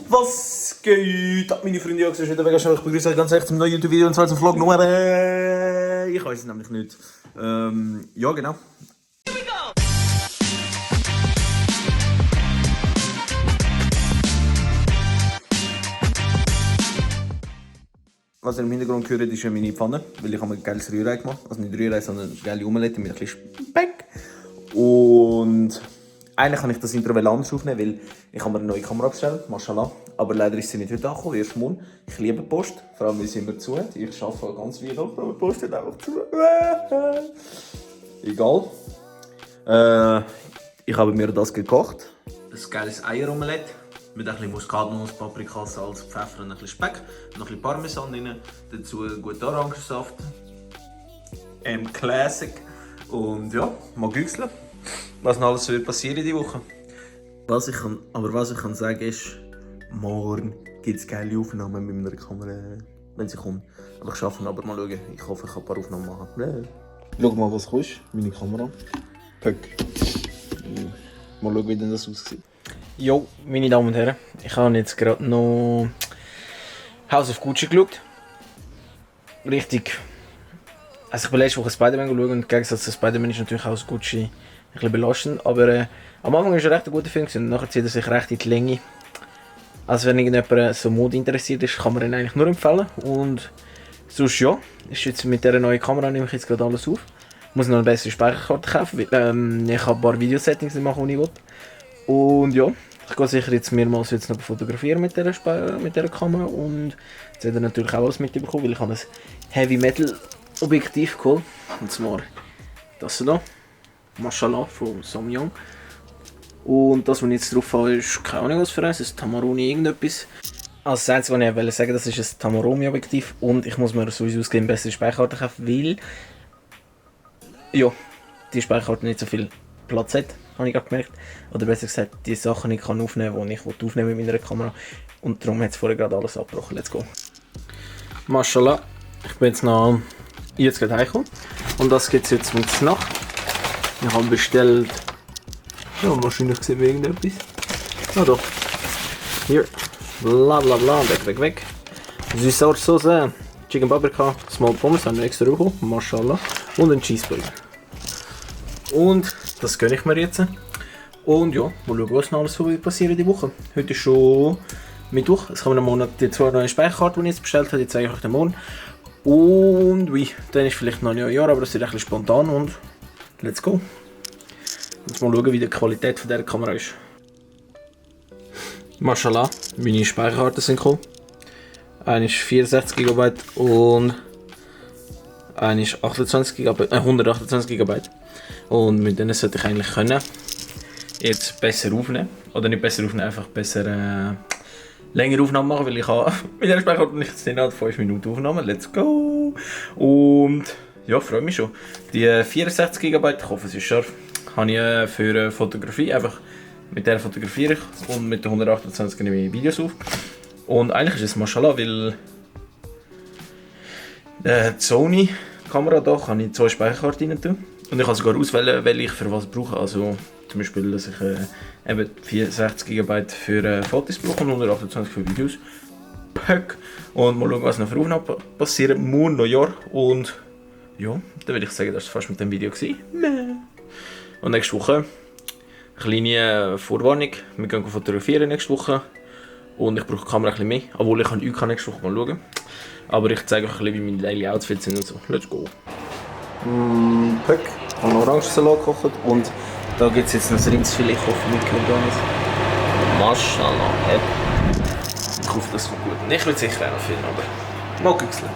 Was geht ab, meine Freunde? Ich wieder mega schnell. Ich begrüße euch ganz herzlich zum neuen YouTube-Video und zwar zum Vlog Nummer. Ich weiß es nämlich nicht. Ja, genau. Was ihr im Hintergrund hört, ist meine Pfanne, weil ich habe ein geiles Rührei gemacht. Also nicht Rührei, sondern eine geile Omelette mit ein bisschen Speck. Und eigentlich kann ich das Intro anders aufnehmen, weil ich habe mir eine neue Kamera bestellt, mashallah. Aber leider ist sie nicht heute angekommen, erst morgen. Ich liebe Post, vor allem weil sie immer zu hat. Ich arbeite ganz viel, aber die Post hat einfach zu. Egal. Ich habe mir das gekocht. Ein geiles Eieromelette. Mit ein bisschen Muskatnuss, Paprika, Salz, Pfeffer und ein bisschen Speck. Noch ein bisschen Parmesan drin. Dazu guten Orangensaft. Classic. Und ja, mal güchseln. Was noch alles wird passieren diese Woche. Was ich kann sagen ist, morgen gibt es geile Aufnahmen mit meiner Kamera, wenn sie kommt. Aber ich schaffe aber mal schauen. Ich hoffe, ich kann ein paar Aufnahmen machen. Schau mal, was kostet. Meine Kamera. Pöck. Mal schauen, wie denn das aussieht. Jo, meine Damen und Herren, ich habe jetzt gerade noch House of Gucci geschaut. Richtig. Also ich bin letzte Woche Spider-Man geschaut und im Gegensatz zu Spider-Man ist natürlich House of Gucci ein bisschen belastend. Aber am Anfang war es ein recht guter Film und nachher zieht er sich recht in die Länge. Also wenn irgendjemand so Mode interessiert ist, kann man ihn eigentlich nur empfehlen. Und sonst ja, ist jetzt mit dieser neuen Kamera nehme ich jetzt gerade alles auf. Ich muss noch eine bessere Speicherkarte kaufen, weil ich habe ein paar Videosettings machen, die ich will. Und ja, ich gehe sicher jetzt mehrmals jetzt noch fotografieren mit dieser Kamera und jetzt hat er natürlich auch alles mitbekommen, weil ich habe ein Heavy Metal Objektiv geholt. Und zwar das hier, Mashallah von Samyang. Und das, was ich jetzt drauf habe, ist keine Ahnung was für ein Tamron irgendetwas. Also das Einzige, was ich wollte sagen, das ist ein Tamron Objektiv und ich muss mir sowieso ausgeben bessere Speicherkarte kaufen, weil ja, die Speicherkarte nicht so viel Platz hat. Habe ich gerade gemerkt. Oder besser gesagt, die Sachen ich kann aufnehmen, die ich aufnehmen mit meiner Kamera. Und darum hat es vorher gerade alles abgebrochen. Let's go. Mashallah, ich bin jetzt gerade heimgekommen. Und das gibt es jetzt mit Nacht. Ich habe bestellt. Ja, wahrscheinlich sehen wir irgendetwas. Ah doch. Hier. Bla bla bla. Weg. Süß-Sauer-Sauce. Chicken Paprika. Small Pommes. Haben wir extra bekommen. Mashallah. Und ein Cheeseburger. Und das gönne ich mir jetzt. Und ja, mal schauen, was noch alles so passiert die Woche. Heute ist schon Mittwoch. Es kommen am Monat die 2 neue Speicherkarten, die ich jetzt bestellt habe. Die zeige ich euch den morgen. Und wie, dann ist vielleicht noch ein Jahr, aber das ist ein bisschen spontan. Und let's go. Jetzt mal schauen, wie die Qualität von dieser Kamera ist. Mashallah, meine Speicherkarten sind gekommen. Eine ist 64 GB und eine ist 128 GB. Und mit denen sollte ich eigentlich können jetzt besser aufnehmen. Oder nicht besser aufnehmen, einfach besser länger Aufnahmen machen, weil ich habe mit der Speicherkarte nicht 5 Minuten Aufnahmen. Let's go! Und ja, freue mich schon. Die 64 GB, ich hoffe es ist scharf, habe ich für Fotografie. Einfach mit der fotografiere ich und mit der 128 nehme ich Videos auf. Und eigentlich ist es Mashallah, weil die Sony Kamera da kann ich 2 Speicherkarten rein tun. Und ich kann sogar auswählen, welche ich für was brauche. Also zum Beispiel, dass ich eben 64 GB für Fotos brauche und 128 für Videos. Pöck. Und mal schauen, was noch für Aufnahmen passieren. Morgen Neujahr. Und ja, dann würde ich sagen, das war fast mit dem Video gewesen. Und nächste Woche eine kleine Vorwarnung. Wir gehen fotografieren nächste Woche. Und ich brauche die Kamera ein bisschen mehr. Obwohl ich kann nächste Woche mal schauen. Aber ich zeige euch ein bisschen, wie meine Daily Outfits sind und so. Let's go. Pöck, ich habe einen Orangensalat gekocht und da gibt es jetzt noch ein Rindsfilet, ich hoffe mit Kürdanis. Maschallah, ich hoffe, das kommt gut. Ich will sicher auch noch filmen, aber mal güchseln.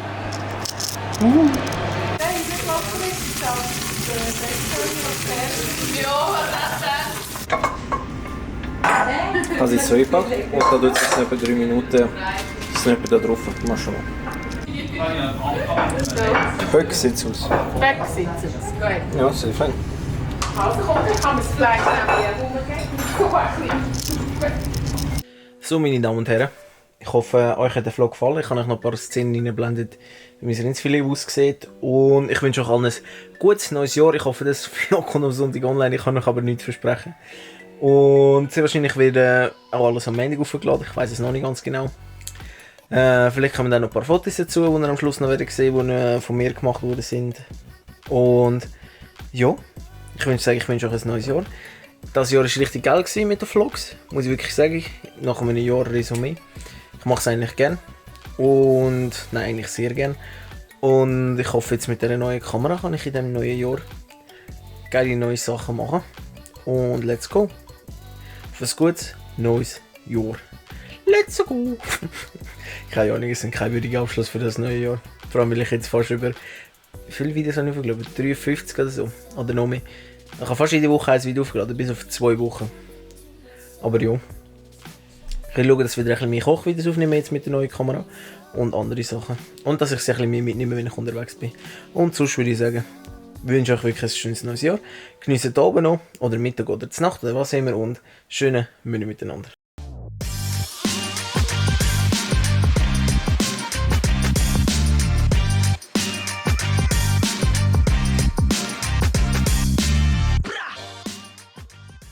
Das ist so einfach und da tut es jetzt etwa 3 Minuten da drauf. Maschallah. Pöck sieht es aus. Pöck sieht es aus, gut. Ja, sehr fein. Also komm, dann kann man das Fleisch nehmen. So, meine Damen und Herren, ich hoffe, euch hat der Vlog gefallen. Ich habe euch noch ein paar Szenen eingeblendet, wie mein Rindsfilet aussieht. Und ich wünsche euch allen ein gutes neues Jahr. Ich hoffe, das Vlog kommt am Sonntag online. Ich kann euch aber nichts versprechen. Und sehr wahrscheinlich wird auch alles am Montag aufgeladen, ich weiß es noch nicht ganz genau. Vielleicht kommen dann noch ein paar Fotos dazu, die ihr am Schluss noch sehen, die von mir gemacht worden sind. Und ja, ich wünsche euch ein neues Jahr. Das Jahr war richtig geil mit den Vlogs, muss ich wirklich sagen. Nach einem Jahr Resümee. Ich mache es eigentlich gern. Und nein, eigentlich sehr gern. Und ich hoffe, jetzt mit dieser neuen Kamera kann ich in diesem neuen Jahr geile neue Sachen machen. Und let's go! Auf ein gutes neues Jahr. Let's go! Keine Ahnung, es ist kein würdiger Abschluss für das neue Jahr. Vor allem, weil ich jetzt fast über... Wie viele Videos habe ich aufgeladen? 53 oder so. Oder noch mehr. Ich habe fast jede Woche ein Video aufgeladen, bis auf 2 Wochen. Aber ja. Ich will schauen, dass ich wieder ein bisschen mehr Kochvideos aufnehme jetzt mit der neuen Kamera. Und andere Sachen. Und dass ich sie ein bisschen mehr mitnehme, wenn ich unterwegs bin. Und sonst würde ich sagen, ich wünsche euch wirklich ein schönes neues Jahr. Genießt den Abend noch, oder Mittag oder die Nacht, oder was immer. Und schöne Mühe miteinander.